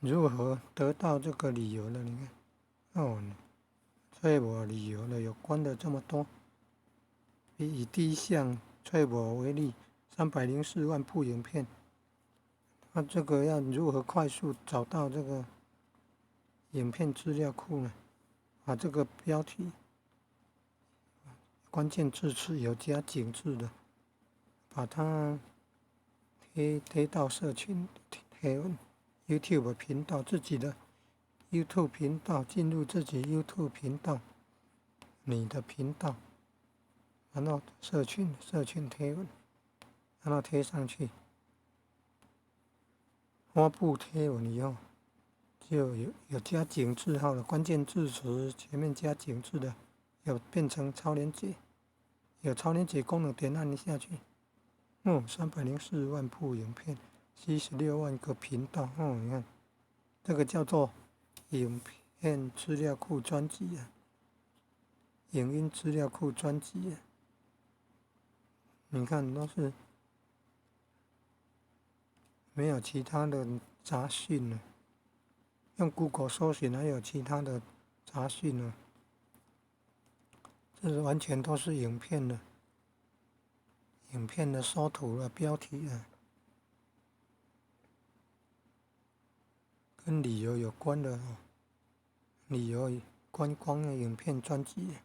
如何得到這個旅遊的？你看，哦，揣無旅遊的有關的這麼多。以第一項揣無為例，304萬部影片，那這個要如何快速找到這個影片資料庫呢？把這個標題、關鍵字詞有加井字的，把它貼貼到社群貼文 YouTube 頻道，自己的 YouTube 頻道，進入自己 YouTube 頻道，你的頻道，然後社群貼文，然後貼上去，發布貼文以後，就有加井字號的關鍵字詞前面加井字的，有變成超連結，有超連結功能，點按一下去，哦，304萬部影片，76萬個頻道，哦，你看，這個叫做影片資料庫專輯啊，影音資料庫專輯啊，你看都是沒有其他的雜訊了，用 Google 搜尋還有其他的雜訊呢，這是完全都是影片的，影片的搜圖的標題啊。跟旅遊有關的哦，旅遊觀光的影片專輯。